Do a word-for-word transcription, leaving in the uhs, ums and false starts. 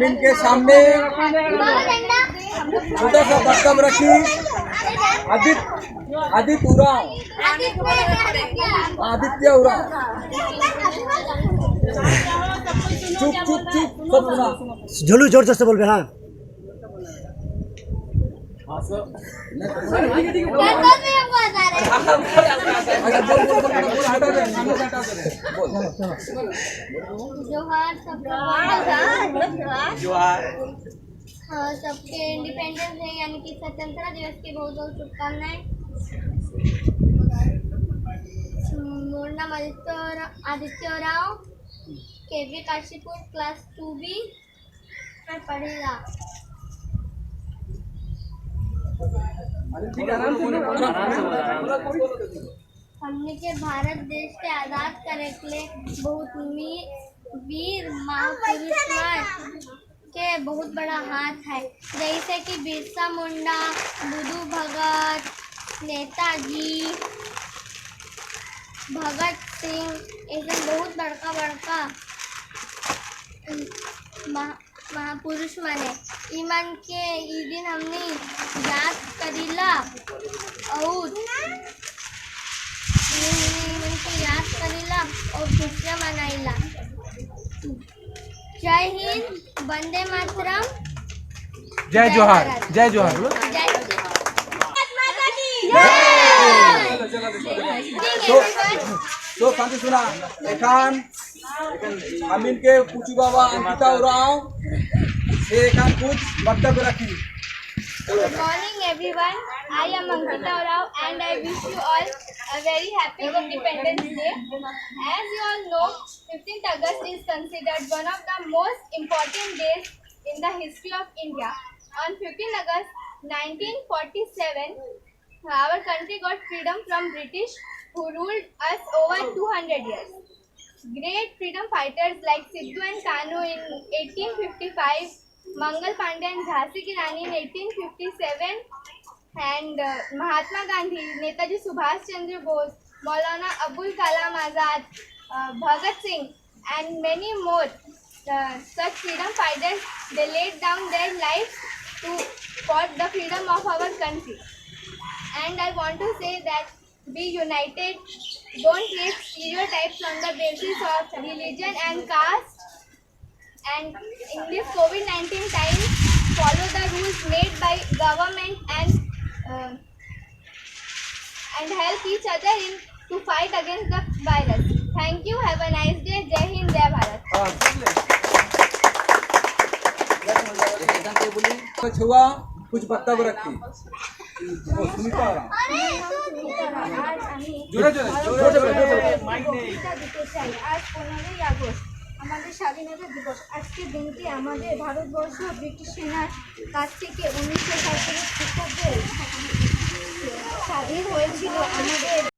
इनके सामने छोटा सा बक्तव्य रखी आदित्य, आदित्य उराँव। आदित्य उराँव। चुप, चुप, चुप, सब सुना। झोलू जोर जोर से बोलबे, हाँ। जोहार सबका। जोहार। हाँ, सबके Independence Day यानी कि स्वतंत्रता दिवस की बहुत बहुत शुभकामनाएं। मोर नाम आदित्य उराँव, आदित्य उराँव, केवी काशीपुर, class two B। हमनी के भारत देश के आजाद करे के लिए बहुत मी-, वीर महापुरुष मन के बहुत बड़ा हाथ है, जैसे कि बिरसा मुंडा, बुधु भगत, नेताजी, भगत सिंह, ऐसे बहुत बड़का बड़का महा-, महापुरुष मने। ई मन के ई दिन हमनी याद करीला और ई मन के याद करीला और खुशियाँ मनाइला। जय हिंद, वंदे मातरम, जय जोहार, जय जोहार। जय हिंद। तो, तो शांति सुना, एखान अमिन के पुचू बाबा अंकिता उराँव, से एखान कुछ वक्तव्य रखी। Good morning everyone. I am Ankita Urao and I wish you all a very happy Independence Day. As you all know, fifteenth August is considered one of the most important days in the history of India. On fifteenth August nineteen forty-seven, our country got freedom from British, who ruled us over two hundred years. Great freedom fighters like Sidhu and Kanu in eighteen fifty-five, Mangal Pandya and Jhansi Ki Rani in eighteen fifty-seven, and, uh, Mahatma Gandhi, Netaji Subhash Chandra Bose, Maulana Abul Kalam Azad, uh, Bhagat Singh, and many more, uh, such freedom fighters, they laid down their lives to fought the freedom of our country. And I want to say that be united, don't create stereotypes on the basis of religion and caste. And in this COVID nineteen time, follow the rules made by government and, uh, and help each other in to fight against the virus. Thank you. Have a nice day. जय हिंद, जय भारत। छुआ कुछ वक्तव्य रखी। ओ, सुनीता राम। जोरे, जोरे, जोरे, जोरे, जोरे। आज পনেরোই আগস্ট আমাদের স্বাধীনতা দিবস। আজকের দিনটি আমাদের ভারতবর্ষ ব্রিটিশ সেনার কাছ থেকে উনিশশো সাতচল্লিশ খ্রিস্টাব্দে স্বাধীন হয়েছিল। আমাদের